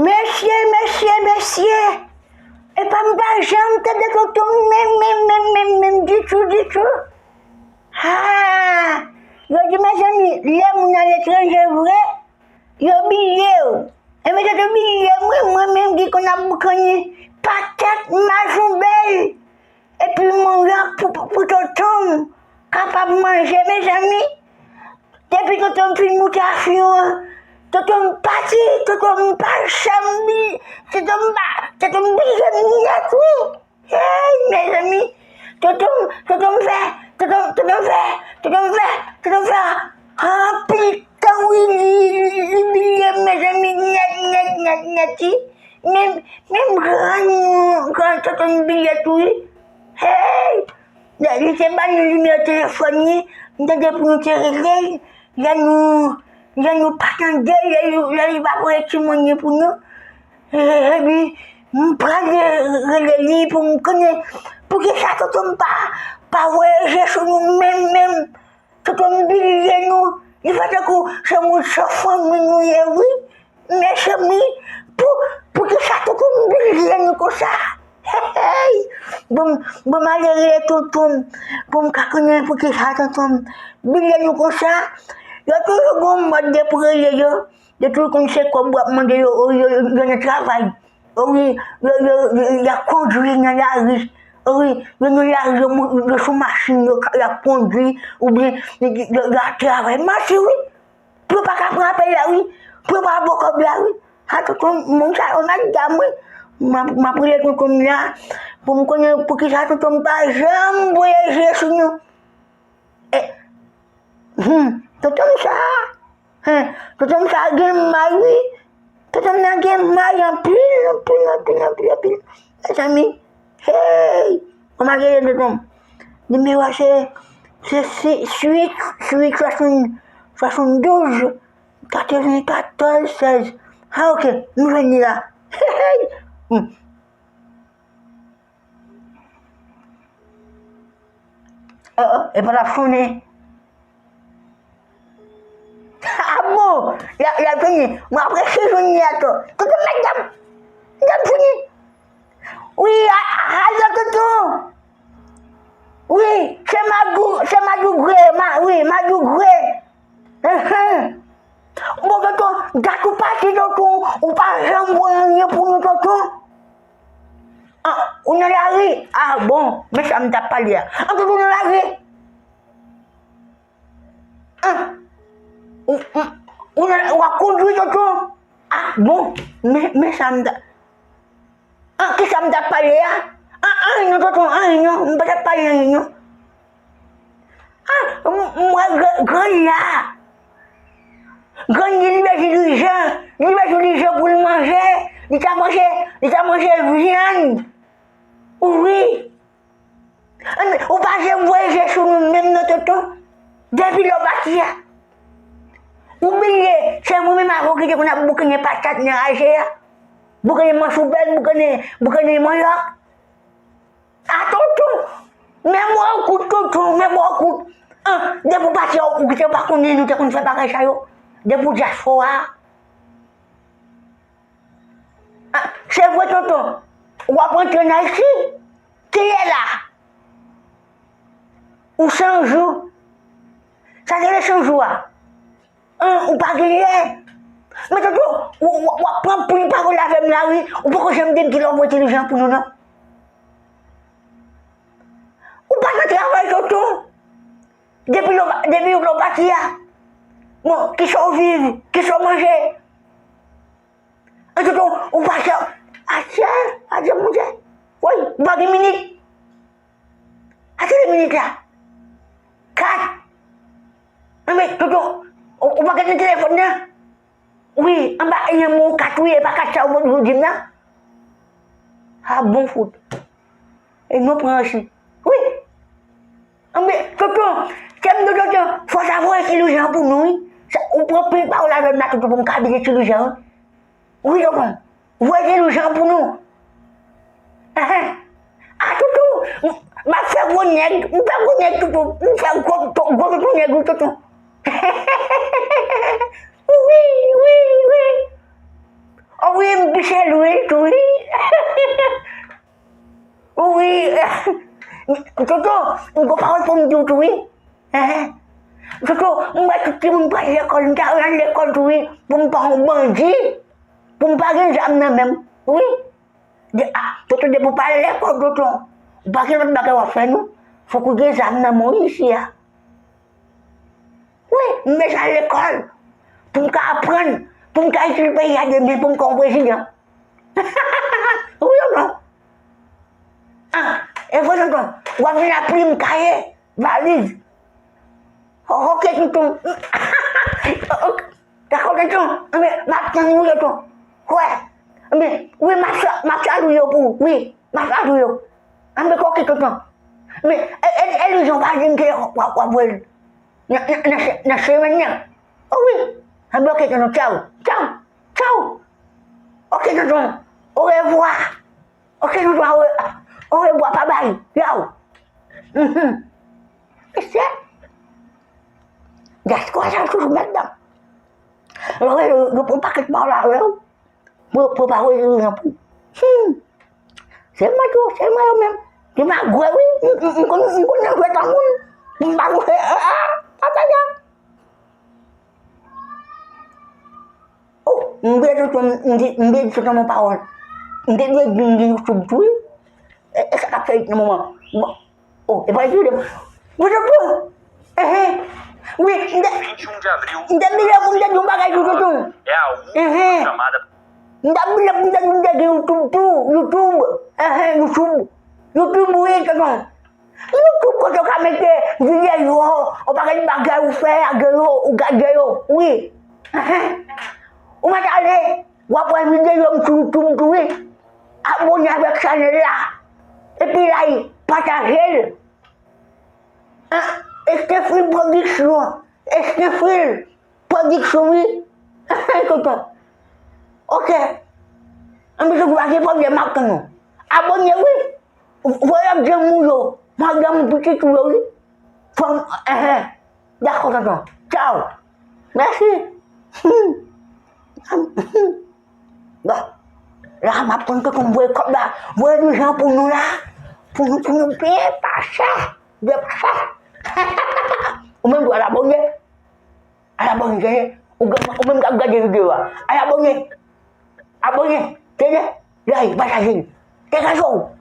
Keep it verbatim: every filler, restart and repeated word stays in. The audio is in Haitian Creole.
Mesye, mesye, mesye! Epa m pa janm tande tonton menm, menm, menm, menm, menm, ditou, ditou. Ha! Yo di, mezanmi, lè moun aletranje vre, yo bliye w. Enben, tonton bliye mwen, mwen menm ki konn ap boukannen patat mazonbèl. Epi manyak pou, pou, pou tonton m kapab manje, mezanmi. Depi tonton m fin moute avyon an, tonton m pati, tonton m pa janm bliye, tonton m pa, tonton m bliye m nèt, wi. Hey, mezanmi, tonton m, tonton m fè, tonton, tonton m fè, tonton m fè, tonton m fè anpil tan, wi, li, li, li bliye m, mezanmi, nèt, nèt, nèt, nèt, wi. Menm, menm grann, grann tonton m bliye tou, wi. Hey! Lè li te ba nou nimewo telefòn li, m tande pou nou te rele l, lè nou, lè nou pa tande l, lè li, lè li pa voye timoun li pou nou. E, epi, m pral re-, rele li pou m konnen poukisa tonton m pa, pa voye je sou nou menm, menm. Tonton m bliye nou. Li fè tankou se moun san fanmi nou ye, wi. Mezanmi, pou, poukisa tonton m bliye nou konsa? Hey, hey! Bon, bon, m ale rele tonton m pou m ka konnen poukisa tonton m bliye nou konsa. Yo toujou gon mòd de pou rele yo. Yo toujou konn se kòb w ap mande yo, yo, yo, yo nan travay. Wi, yo, yo, yo, y ap kondui nan lari. Wi, yo nan lari, yo, yo sou machin, yo, y ap kondui, oubyen yo, yo, yo ap travay. Mèsi, wi. Pou yo pa ka pran apèl la, wi. Pou yo pa ba w kòb la, wi. A tonton, moun sa yo mèt dam, wi. M ap, m ap rele tonton m la, pou m konnen poukisa tonton m pa janm voye je sou nou. E, hmm, tonton m sa, hmm, tonton m sa gen may, wi. Tonton m nan gen may anpil, anpil, anpil, anpil, anpil. Mezanmi, hey! Kòman rele tonton m? Nimewo a se, se, se uit, uit, swasann, swasanndouz, katrevenkatòz, sèz. A, oke, m jwenn li la. Hey, hey! Hmm. Oh, oh, e pa l ap sonnen. A bon, l ap, l ap sonnen. Mwen ap resi jwenn li atò. Tonton, mèt dam, dam fini. Wi, a, alo, tonton. Wi, se Madou, se Madou Gre, ma, wi, Madou Gre. Enhen. Bon, tonton, dat ou pati, tonton, ou pa janm voye anyen pou nou, tonton. Ah, ou nan lari? Ah, bon, men sa m t ap pale a. Ah, tonton nan lari? Ah, ou, ou, ou nan, w ap kondui, tonton? Ah, bon, men, men sa m t ap, ah, ki sa m t ap pale a? Ah, anyen non, tonton, anyen non, m pa t ap pale anyen non. Ah, m, m wè gran, grann la. Grann li, li bezwen dirijan, li bezwen dirijan pou l manje, li ta manje, li ta manje vyann. Wi. Ou pa janm voye je sou nou menm non, tonton. Depi lè w pati a. Ou bliye, se mwen menm avè w ki te konn ap boukannen patat nan raje a. Boukannen manchoubèl, boukannen, boukannen manyòk. A tonton, men mwen kout, tonton, men mwen kout. An, depi w pati a, ou kite w pa konnen nou te konn fè bagay sa yo. Depi w dyaspora a. Ah, se vre, tonton. W ap antre an Ayiti? Kilè la? Ou san jou? Sa se le san jou a? An, ou pa gen lè. Men, tonton, w, w, w ap pran pil pawòl avè m la, wi. Ou poko janm di m kilè w voye ti lijan pou nou, non. Ou pa nan travay, tonton. Depi lè w pa, depi lè w pati a. Bon, kisa w viv? Kisa w manje? Antouka, ou pa janm, atyè, atyè, monchè. Woy, ou pa gen minit. Atyè, de minit la. Kat. Anben, tonton, ou, ou pa gen nan telefòn nan? Wi, anba, e yon mo kat, wi, e pa kat sa ou, ou di m nan. A bon fout. E nou pran ansi. Wi. Anben, tonton, kè m di w, tonton, fò w ta voye ti lijan pou nou, wi. Sa, ou pran pil pawòl avè m la, tonton, pou m ka vide ti lijan, wi. Wi, tonton. Voye ti lijan pou nou. Enhen. A, tonton, m, m ap fè gwo nèg, m fè gwo nèg, tonton. M fè gwo, gwo tonton nèg, wi, tonton. Wi, wi, wi. O wi, m Michel, wi, tou, wi. Wi. Toto, m gon pawòl pou m di w tou, wi. Enhen. Toto, m wè tout timoun pral lekòl, m ta al lekòl tou, wi. Pou m pa yon bandi. Pou m pa gen zam nan men m. Wi. De, a, Toto, depi w pa al lekòl, Toto, ou pa gen lòt bagay w ap fè, non. Fòk ou gen zam nan men w isi a. Wi, m bezwen al lekòl. Pou m ka aprann, pou m ka itil peyi a demen, pou m ka yon prezidan. Wi ou non? Ah, e vre, tonton. W ap vin ak plim, kaye, valiz. O-, oke, tonton. Oke. Dakò, tonton. Anben, m ap tann ou, tonton. Kwè. Anben, wi, m ap cha-, m ap chalouye w pou ou. Wi, m ap chalouye w. Anben, oke, tonton. Men, e, e, e, Elijon pa di m ke w ap, w ap wè l nan, nan, nan se-, nan semèn nan. O wi. Anben, oke, tonton, tchaw. Tchaw. Tchaw. Oke, tonton. Orevwa. Oke, tonton, ore-, orevwa, pa bay. Yow. Mhm. Mesye. Dyaspora sa yo toujou mèt dan. Lè w wè yo, yo pran pakèt pawòl avè w. Pou, pou pa wè yo nan pou. Hmm. Se mwen tou, se mwen yo menm. Ki magwè, wi. M, m, m konn, m konn nan jwèt an moun. M pa konn fè, ah, ah, papa ya. Oh, m bliye tonton, m di, m bliye di tonton yon pawòl. M te dwe di m gen YouTube tou, wi. E, e sa k ap fè nan moman. Bon. Oh, e pa di de. Wi, tonton. Ehe. Wi, m te, m te bliye pou m te di yon bagay tou, tonton. Ehe. M te bliye pou m te di m te gen YouTube tou, YouTube. Ehe, YouTube. YouTube, wi, tonton. YouTube kote w ka mete videyo, yon pakèt bagay ou fè, a gen yo, ou gade yo, wi. Ehe. Ou mèt ale, w ap wè videyo m sou YouTube tou, wi. Abòne avèk chanèl la. Epi like, pataje l. Ah, Estefil Production. Estefil Production, wi. Tonton. Oke. Anben, tonton, pa gen pwoblèm, m ap tann ou. Abòne, wi. Voye m granmoun yo. Mwen granmoun pitit ou yo, wi. Fanm, enhen. Dakò, tonton. Tchaw. Mèsi. Hmm. Bon. La, m ap tann tonton voye kòb la. Voye lajan pou nou la. Pou nou, pou nou byen pase. Byen pase. Ou menm, ou al abòne. Al abòne, tande. Ou, ou menm k ap gade videyo a. Al abòne. Abòne. Tande. Like, pataje. Degaje w.